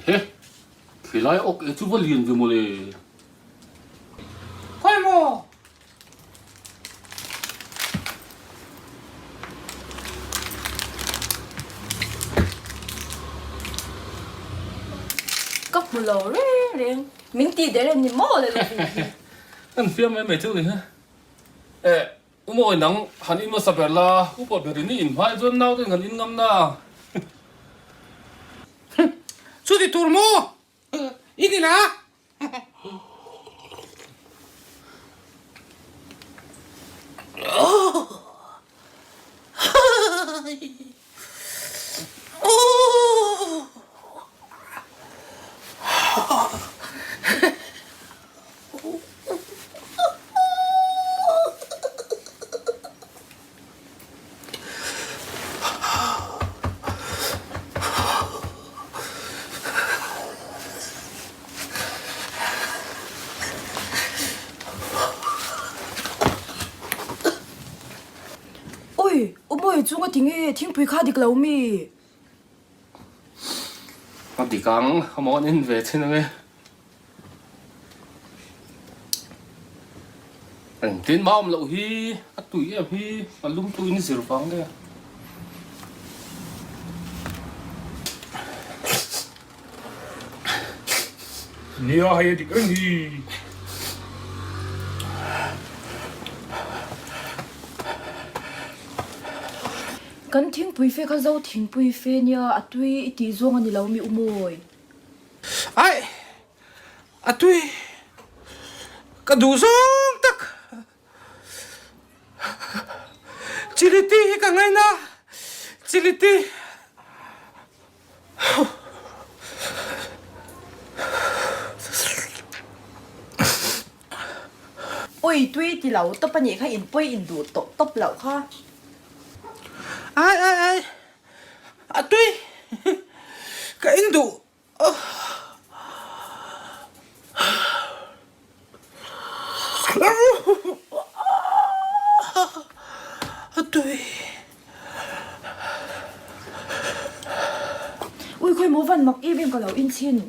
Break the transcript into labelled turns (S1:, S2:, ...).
S1: Ehe, khilai awk e chu va lian ve mawle.
S2: Khawi maw?
S3: Ka hmu lo reng reng, min tih der em ni maw le lo hi.
S1: Kan fiam mai mai chu ni he. Eh, U Mawi nang han in hmasa ber la, upa ber in i in hmai chuan naute in han in ngam na.
S2: Chuti tur maw? I ni la?
S3: Oi, u Mawi chunga tinge thingpui kha dik lo mi?
S1: A dik ang, a mawn en ve chin ange. Engtin mah awm loh hi a tui em hi a lum tuin i zir vang nge.
S4: Nia hei a dik reng hi.
S3: Kan thingpui fe kha zo thingpui fe nia a tui i tih zawng a ni lo mi u Mawi.
S2: Aih! A tui ka duh zawng tak. Chili ti hi ka ngaina chili ti.
S3: Ui tui ti lo tawp a nih kha in pawi in duh tawh tawp loh kha.
S2: Ai ai ai a tui ka in duh.
S3: Ui khawi maw van mak em em ka lo in chhin.